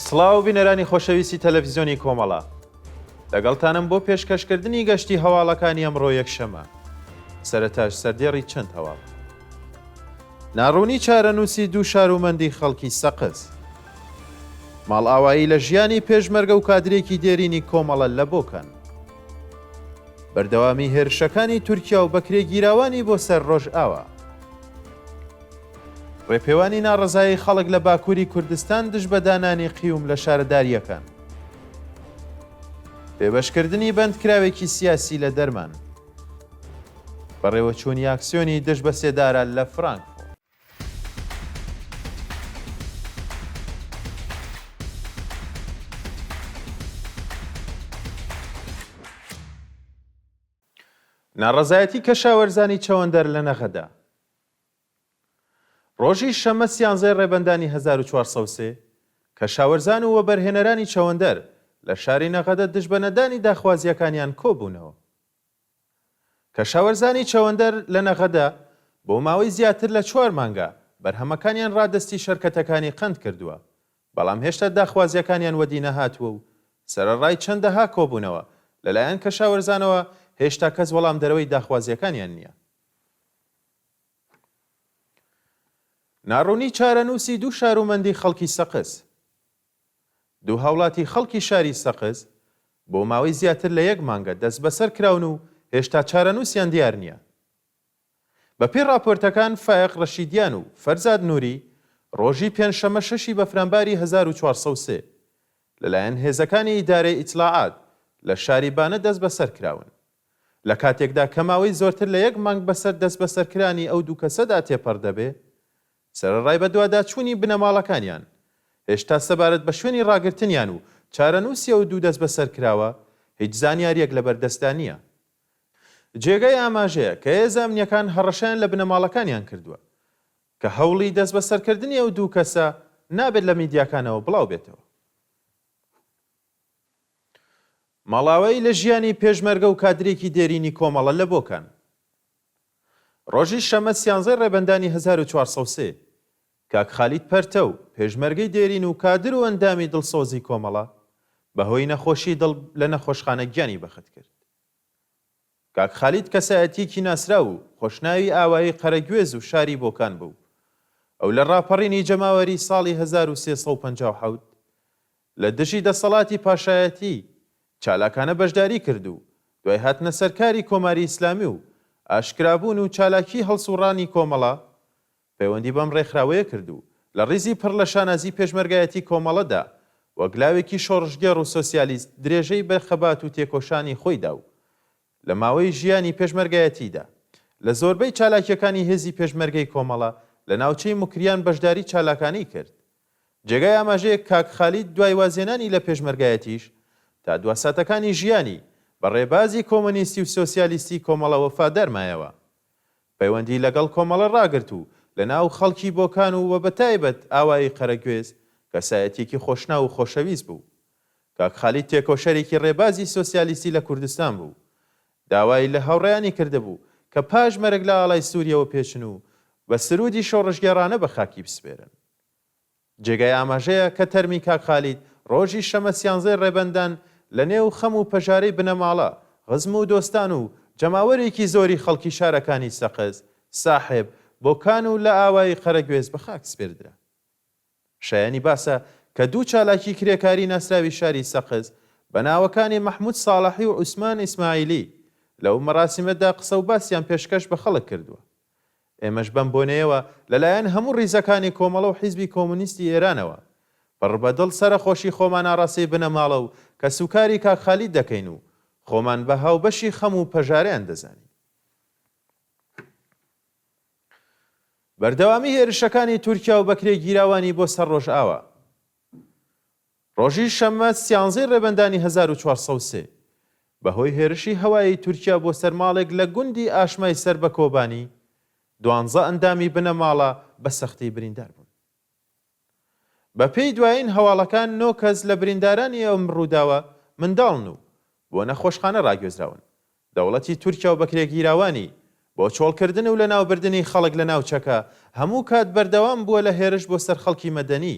سڵاو بینەرانی خۆشەویستی تەلەفزیۆنی کۆمەڵە. لەگەڵتانم بۆ پێشکەشکردنی گەشتی هەواڵەکانی ئەمڕۆ یەکشەمە. سەرەتاش سەردێڕی چەند هەواڵ. ناڕوونی چارەنووسی دوو شارومەندی خەڵکی سەقز. ماڵئاوایی لە ژیانی پێشمەرگە و کادرێکی دێرینی کۆمەڵە لە بۆکان. بەردەوامی هێرشەکانی تورکیا و بەکرێگیراوانی بۆ سەر ڕۆژئاوا. ڕێپێوانی ناڕەزایی خەڵک لە باکووری کوردستان دژ بە دانانی قیوم لە شارەدارییەکان. بێبەشکردنی بەندکراوێکی سیاسی لە دەرمان. بەڕێوەچوونی ئاکسیۆنی دژ بە سێدارە لە فرانکفۆرت. ناڕەزایەتی کەشاوەرزانی چەوەندەر لە نەغەدە. ڕۆژی شەممە سیانزەی ڕێبەندانی 1403، کەشاوەرزان و وەبەرهێنەرانی چەوەندەر لە شاری نەغەدە دژ بە نەدانی داخوازییەکانیان کۆبوونەوە. کەشاوەرزانی چەوەندەر لە نەغەدە بۆ ماوەی زیاتر لە چوار مانگە بەرهەمەکانیان ڕادەستی شەرکەتەکانی قەند کردووە، بەڵام هێشتا داخوازییەکانیان وەدی نەهاتووە و سەرەڕای چەندەها کۆبوونەوە لەلایەن کەشاوەرزانەوە هێشتا کەس وەڵامدەرەوەی داخوازییەکانیان نییە. ناڕوونی چارەنووسی دوو شارومەندی خەڵکی سەقز. دوو هاوڵاتی خەڵکی شاری سەقز بۆ ماوەی زیاتر لە یەک مانگە دەستبەسەر کراون و هێشتا چارەنووسیان دیار نییە. بەپێی ڕاپۆرتەکان فایەق ڕەشیدیان و فەرزاد نوری ڕۆژی پێنجشەممە شەشی بەفرانباری 1403 لەلایەن هێزەکانی ئیدارەی ئیتڵاعات لە شاری بانە دەستبەسەر کراون. لە کاتێکدا کە ماوەی زۆرتر لە یەک مانگ بەسەر دەستبەسەرکرانی ئەو دوو کەسەدا تێپەڕ دەبێ، سەرەڕای بەدواداچوونی بنەماڵەکانیان، هێشتا سەبارەت بە شوێنی ڕاگرتنیان و چارەنووسی ئەو دوو دەستبەسەرکراوە هیچ زانیارییەک لەبەردەستدا نییە. جێگای ئاماژەیە کە هێزە ئەمنییەکان هەڕەشەیان لە بنەماڵەکانیان کردووە کە هەوڵی دەستبەسەرکردنی ئەو دوو کەسە نابێت لە میدیاکانەوە بڵاو بێتەوە. ماڵئاوایی لە ژیانی پێشمەرگە و کادرێکی دێرینی کۆمەڵە لە بۆکان. ڕۆژی شەممە سیانزەی ڕێبەندانی 1403، کاک خالید پەرتەو، پێشمەرگەی دێرین و کادر و ئەندامی دڵسۆزی کۆمەڵە، بە هۆی نەخۆشی دڵ لە نەخۆشخانە گیانی بەخت کرد. کاک خالید کەسایەتییەکی ناسراو و خۆشناوی ئاوایی قەرەگوێز و شاری بۆکان بوو. ئەو لە ڕاپەڕینی جەماوەریی ساڵی 1357 لە دژی دەسەڵاتی پاشایەتی چالاکانە بەشداری کرد و دوای هاتنە سەرکاری کۆماری ئیسلامی و ئاشکرابوون و چالاکیی هەڵسووڕانی کۆمەڵە پەیوەندی بەم ڕێکخراوەیە کرد و لە ڕیزی پڕ لە شانازی پێشمەرگایەتی کۆمەڵەدا وەک لاوێکی شۆڕشگێڕ و سۆسیالیست درێژەی بە خەبات و تێکۆشانی خۆی دا و لە ماوەی ژیانی پێشمەرگایەتیدا لە زۆربەی چالاکییەکانی هێزی پێشمەرگەی کۆمەڵە لە ناوچەی موکریان بەشداری چالاکانەی کرد. جێگای ئاماژەیە کاک خالید دوای وازهێنانی لە پێشمەرگایەتیش تا دوا ساتەکانی ژیانی بە ڕێبازی کۆمۆنیستی و سۆسیالیستی کۆمەڵە وەفادار مایەوە. پەیوەندی لەگەڵ کۆمەڵە ڕاگرت و لە ناو خەڵکی بۆکان و وە بەتایبەت ئاوایی قەرەگوێز کەسایەتیەکی خۆشناو و خۆشەویست بوو. کاک خالید تێکۆشەرێکی ڕێبازی سۆسیالیستی لە کوردستان بوو. داوای لە هاوڕێیانی کردبوو کە پاش مەرگ لە ئاڵای سووریەوە پێچن و بە سروودی شۆڕشگێڕانە بە خاکی بسپێرن. جێگای ئاماژەیە کە تەرمی کاک خالید ڕۆژی شەمە سیانزەی ڕێبەندان لە نێو خەم و پەژارەی بنەماڵە، خزم و دۆستان و جەماوەرێکی زۆری خەڵکی شارەکانی سەقز، ساحێب، بۆکان و لە ئاوایی قەرەگوێز بە خاک سپێردرا. شایەنی باسە کە دوو چالاکی کرێکاری ناسراوی شاری سەقز بە ناوەکانی مەحموود ساڵحی و عوسمان ئیسماعیلی لەو مەراسیمەدا قسە و باسیان پێشکەش بە خەڵک کردووە. ئێمەش بەم بۆنەیەوە لە لایەن هەموو ڕیزەکانی کۆمەڵە و حیزبی کۆمۆنیستی ئێرانەوە پڕ بە دڵ سەرەخۆشی خۆمان ئاڕاستەی بنەماڵە و کەسوکاری کاک خالید دەکەین و خۆمان بە هاوبەشی خەم و پەژارەیان دەزانین. بەردەوامی هێرشەکانی تورکیا و بەکرێگیراوانی بۆ سەر ڕۆژئاوا. ڕۆژی شەممە سیانزەی ڕێبەندانی 1403، بەهۆی هێرشی هەوایی تورکیا بۆ سەر ماڵێک لە گوندی ئاشمای سەر بە کۆبانی، دوانزە ئەندامی بنەماڵە بە سەختی بریندار بوون. بەپێی دوایین هەواڵەکان نۆ کەس لە بریندارانی ئەم ڕووداوە منداڵن و بۆ نەخۆشخانە ڕاگوێزراون. دەوڵەتی تورکیا و بەکرێگیراوانی بۆ چۆڵکردن و لەناوبردنی خەڵک لە ناوچەکە هەموو کات بەردەوام بووە لە هێرش بۆ سەر خەڵکی مەدەنی.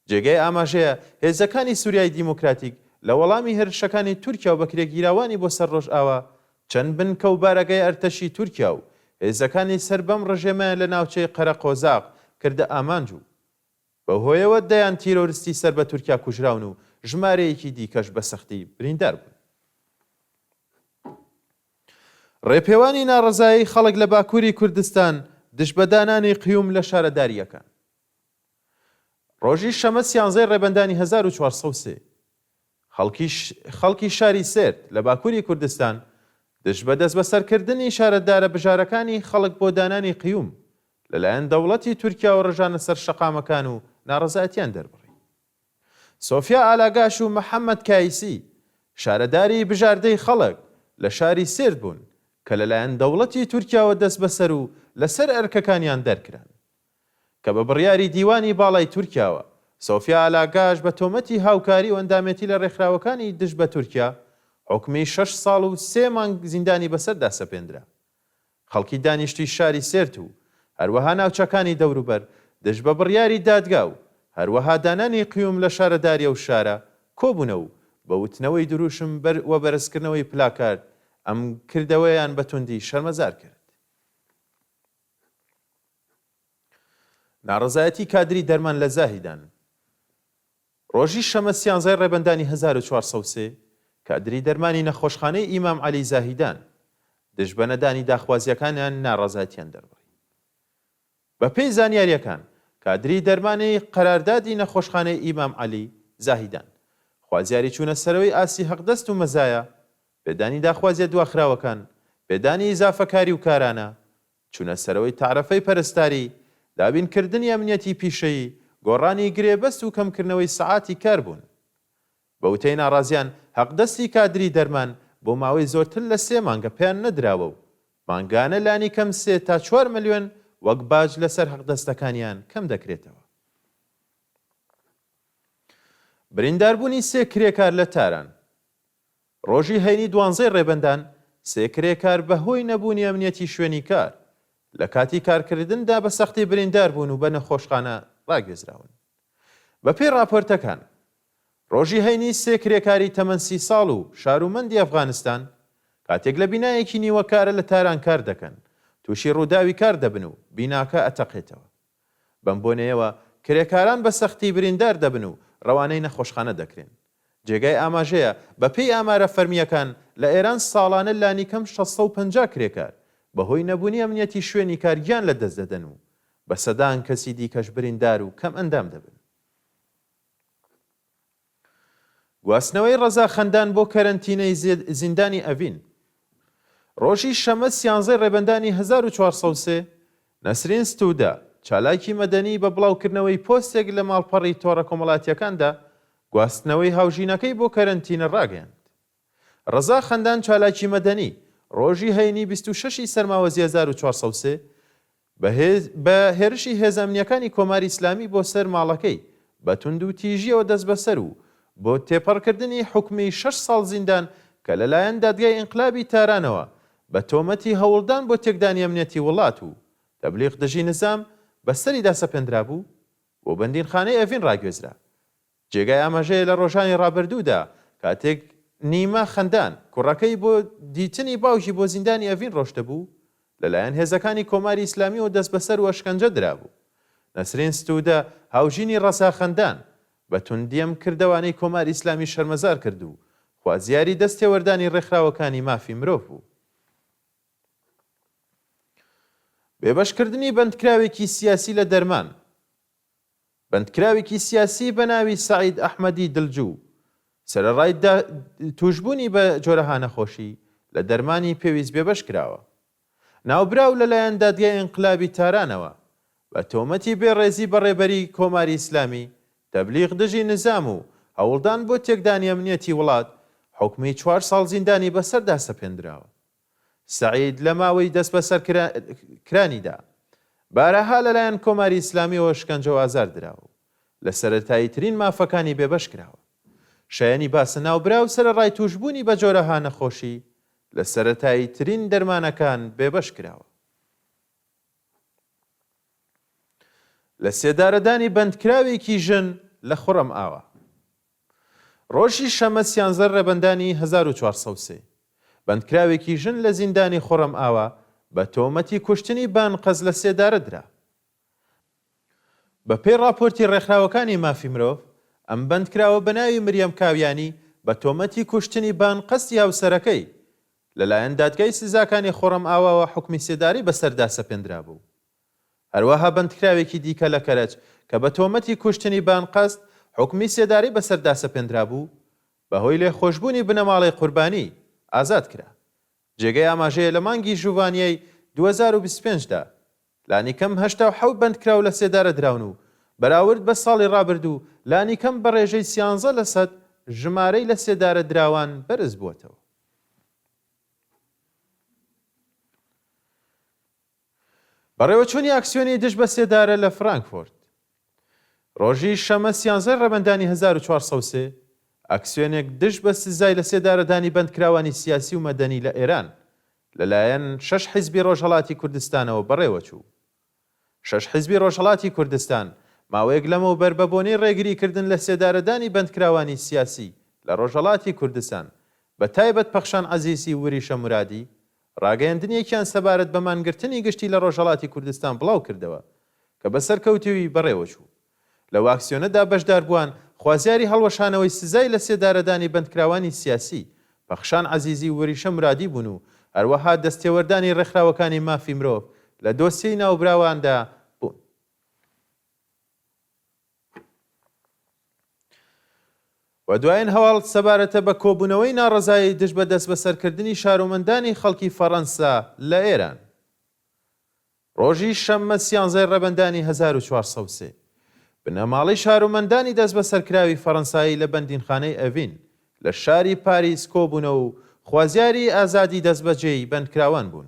جێگای ئاماژەیە، هێزەکانی سوریای دیموکراتیک لە وەڵامی هێرشەکانی تورکیا و بەکرێگیراوانی بۆ سەر ڕۆژئاوا، چەند بنکە و بارەگای ئەرتەشی تورکیا و هێزەکانی سەر بەم ڕژێمەیان لە ناوچەی قەرەقۆزاق کردە ئامانج و بەو هۆیەوە دەیان تیرۆرستی سەر بە تورکیا کوژراون و ژمارەیەکی دیکەش بە سەختی بریندار بوون. ڕێپێوانی ناڕەزایی خەڵک لە باکووری کوردستان دژ بە دانانی قیوم لە شارەدارییەکان. ڕۆژی شەمە سیانزەی ڕێبەندانی 1403 خەڵکی خەڵکی شاری سێرت لە باکووری کوردستان دژ بە دەستبەسەرکردنی شارەدارە بژارەکانی خەڵک بۆ دانانی قیوم لەلایەن دەوڵەتی تورکیاوە ڕژانە سەر شەقامەکان و ناڕەزایەتیان دەربڕی. سۆفیا ئالاگاش و محەمەد کایسی، شارەداری بژاردەی خەڵک لە شاری سێرت بوون کە لەلایەن دەوڵەتی تورکیاوە دەستبەسەر و لەسەر ئەرکەکانیان دەرکران. کە بە بڕیاری دیوانی باڵای تورکیاوە، سۆفیا ئالاگاش بە تۆمەتی هاوکاری و ئەندامێتی لە ڕێکخراوەکانی دژ بە تورکیا، حوکمی شەش ساڵ و سێ مانگ زیندانی بەسەردا سەپێندرا. خەڵکی دانیشتووی شاری سێرت و هەروەها ناوچەکانی دەوروبەر دژ بە بڕیاری دادگا و هەروەها دانانی قیوم لە شارەداری ئەو شارە کۆبوونەوە و بە وتنەوەی دروشم و بەرزکردنەوەی پلاکارد ئەم کردەوەیان بە توندی شەرمەزار کرد. ناڕەزایەتی کادری دەرمان لە زاهیدان. ڕۆژی شەمە سیانزەی ڕێبەندانی 1403، کادری دەرمانی نەخۆشخانەی ئیمام عەلی زاهیدان، دژ بە نەدانی داخوازییەکانیان ناڕەزایەتیان دەربڕی. بە پێی زانیارییەکان، کادری دەرمانی قەراردادی نەخۆشخانەی ئیمام عەلی زاهیدان، خوازیاری چوونە سەرەوەی ئاستی هەقدەست و مەزایا، پێدانی داخوازییە دواخراوەکان، پێدانی ئیزافەکاری و کارانە، چونە سەرەوەی تەعرەفەی پەرستاری، دابینکردنی ئەمنیەتی پیشەیی، گۆڕانی گرێبەست و کەمکردنەوەی سەعاتی کار بوون. بە وتەی ناڕازیان، هەقدەستی کادری دەرمان بۆ ماوەی زۆرتر لە سێ مانگە پێیان نەدراوە و مانگانە لانیکەم سێ تا چوار ملیۆن وەک باج لەسەر هەقدەستەکانیان کەم دەکرێتەوە. برینداربوونی سێ کرێکار لە تاران. ڕۆژی هەینی دوانزەی ڕێبەندان، سێ کرێکار بە هۆی نەبوونی ئەمنیەتی شوێنی کار، لە کاتی کارکردندا بە سەختی بریندار بوون و بە نەخۆشخانە ڕاگوێزراون. بە پێی ڕاپۆرتەکان، ڕۆژی هەینی سێ کرێکاری تەمەن سی ساڵ و شارومەندی ئەفغانستان، کاتێک لە بینایەکی نیوەکارە لە تاران کار دەکەن، تووشی ڕووداوی کار دەبن و بیناکە ئەتەقێتەوە. بەم بۆنەیەوە کرێکاران بە سەختی بریندار دەبن و رەوانەی نەخۆشخانە دەکرێن. جێگای ئاماژەیە، بە پێی ئامارە فەرمییەکان لە ئێران ساڵانە لانیکەم 650 کرێکار بە هۆی نەبوونی ئەمنیەتی شوێنی کار گیان لە دەست دەدەن و بە سەدان کەسی دیکەش بریندار و کەمئەندام دەبن. گواستنەوەی ڕەزا خەندان بۆ کەرەنتینەی زیندانی ئەڤین. ڕۆژی شەمە سیانزەی ڕێبەندانی 1403، نەسرین ستوودە، چالاکی مەدەنی بە بڵاوکردنەوەی پۆستێک لە ماڵپەڕی تۆڕە کۆمەڵاتییەکاندا، گواستنەوەی هاوژینەکەی بۆ کەرەنتینە ڕاگەیاند. ڕەزا خەندان چالاکی مەدەنی، ڕۆژی هەینی 26 ی سەرماوەزی 1403، بە هێرشی هێزە ئەمنییەکانی کۆماری ئیسلامی بۆ سەر ماڵەکەی، بە توندوتیژییەوە دەستبەسەر و بۆ تێپەڕکردنی حوکمی شەش ساڵ زیندان کە لەلایەن دادگای ئینقلابی تارانەوە بە تۆمەتی هەوڵدان بۆ تێکدانی ئەمنیەتی وڵات و تەبلیغ دژی نزام بە سەریدا سەپێندرابوو، بۆ بەندینخانەی ئەڤین ڕاگوێزرا. جێگای ئاماژەیە لە ڕۆژانی ڕابردوودا کاتێک نیما خەندان کوڕەکەی بۆ دیتنی باوکی بۆ زیندانی ئەڤین ڕۆشتبوو، لەلایەن هێزەکانی کۆماری ئیسلامیەوە دەستبەسەر و ئەشکەنجە درابوو. نەسرین ستوودە، هاوژینی ڕەزا خەندان، بە توندی ئەم کردەوانەی کۆماری ئیسلامی شەرمەزار کرد و خوازیاری دەستێوەردانی ڕێکخراوەکانی مافی مرۆڤ بوو. بێبەشکردنی بەندکراوێکی سیاسی لە دەرمان. بەندکراوێکی سیاسی بە ناوی سەعید ئەحمەدی دلجوو، سەرەڕای تووشبوونی بە جۆرەها نەخۆشی، لە دەرمانی پێویست بێبەش کراوە. ناوبراو لەلایەن دادگای ئینقلابی تارانەوە بە تۆمەتی بێڕێزی بە ڕێبەری کۆماری ئیسلامی، تەبلیغ دژی نزام و هەوڵدان بۆ تێکدانی ئەمنیەتی وڵات، حوکمی چوار ساڵ زیندانی بەسەردا سەپێندراوە. سەعید لە ماوەی دەستبەسەر کرانیدا بارەها لەلایەن کۆماری ئیسلامیەوە شکەنجە و ئازار دراوە و لە سەرەتاییترین مافەکانی بێبەش کراوە. شایەنی باسە ناوبراو سەرەڕای تووشبوونی بە جۆرەها نەخۆشی لە سەرەتاییترین دەرمانەکان بێبەش کراوە. لە سێدارەدانی بەندکراوێکی ژن لە خوڕەمئاوا. ڕۆژی شەمە سیانزە ڕێبەندانی 1403، بەندکراوێکی ژن لە زیندانی خوڕەمئاوا بە تۆمەتی کوشتنی بانقەز لە سێدارە درا. بە پێی ڕاپۆرتی ڕێکخراوەکانی مافی مرۆڤ، ئەم بەندکراوە بە ناوی مریەم کاویانی بە تۆمەتی کوشتنی بانقەستی هاوسەرەکەی، لەلایەن دادگای سزاکانی خوڕەمئاواوە حوکمی سێدارەی بەسەردا سەپێندرابوو. هەروەها بەندکراوێکی دیکە لە کەرەج کە بە تۆمەتی کوشتنی بانقەست حوکمی سێدارەی بەسەردا سەپێندرابوو، بەهۆی لێخۆشبوونی بنەماڵەی قوربانی، ئازاد کرا. جێگەی ئاماژەیە لە مانگی ژوڤانیەی 2025 دا، لانیکەم 87 بەندکراو لە سێدارە دراون و بەراورد بە ساڵی ڕابردوو لانیکەم بە ڕێژەی سیانزە لەسەد ژمارەی لەسێدارە دراوان بەرز بووەتەوە. بەڕێوەچوونی ئاکسیۆنی دژ بە سێدارە لە فرانکفۆرت. ڕۆژی شەمە سیانزەی ڕێبەندانی 1403، ئاکسیۆنێک دژ بە سزای لەسێدارەدانی بەندکراوانی سیاسی و مەدەنی لە ئێران لەلایەن شەش حیزبی ڕۆژهەڵاتی کوردستانەوە بەڕێوەچوو. شەش حیزبی ڕۆژهەڵاتی کوردستان ماوەیەک لەمەوبەر بە بۆنەی ڕێگریکردن لە سێدارەدانی بەندکراوانی سیاسی لە ڕۆژهەڵاتی کوردستان بە تایبەت پەخشان عەزیزی و وریشە مورادی ڕاگەیەندنێکیان سەبارەت بە مانگرتنی گشتی لە ڕۆژهەڵاتی کوردستان بڵاو کردەوە کە بە سەرکەوتوویی بەڕێوەچوو. لەو ئاکسیۆنەدا بەشداربووان خوازیاری هەڵوەشانەوەی سزای لەسێدارەدانی بەندکراوانی سیاسی پەخشان عەزیزی و وریشە مورادی بوون و هەروەها دەستێوەردانی ڕێکخراوەکانی مافی مرۆڤ لە دۆسیەی ناوبراواندا بوون. و دوایین هەواڵ سەبارەتە بە کۆبوونەوەی ناڕەزایی دژ بە دەستبەسەرکردنی شارومەندانی خەڵکی فەڕەنسا لە ئێران. ڕۆژی شەممە سیانزەی ڕێبەندانی 1403، بنەماڵەی شارومەندانی دەستبەسەرکراوی فەڕەنسایی لە بەندینخانەی ئەڤین لە شاری پاریس کۆبوونەوە و خوازیاری ئازادی دەستبەجێی بەندکراوان بوون.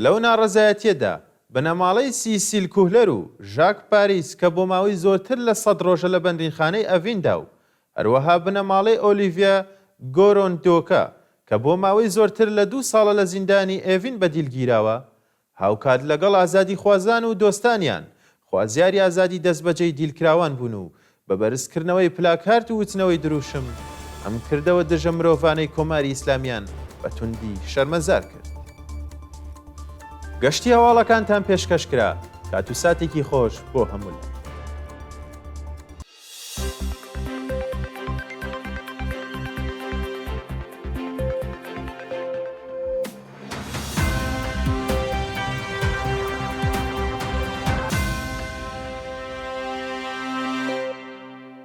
لەو ناڕەزایەتییەدا، بنەماڵەی سیسیل کوهلەر و ژاک پاریس کە بۆ ماوەی زۆرتر لە سەد ڕۆژە لە بەندینخانەی ئەڤیندا و هەروەها بنەماڵەی ئۆلیڤیە گۆرۆندۆکە کە بۆ ماوەی زۆرتر لە دوو ساڵە لە زیندانی ئێڤین بە دیل گیراوە، هاوکات لەگەڵ ئازادیخوازان و دۆستانیان خوازیاری ئازادی دەستبەجێی دیلکراوان بوون و بە بەرزکردنەوەی پلاکارت و وتنەوەی دروشم ئەم کردەوە دژە مرۆڤانەی کۆماری ئیسلامیان بە توندی شەرمەزار کرد. گەشتی هەواڵەکانتان پێشکەش کرا، کات و ساتێکی خۆش بۆ هەموو لایەک.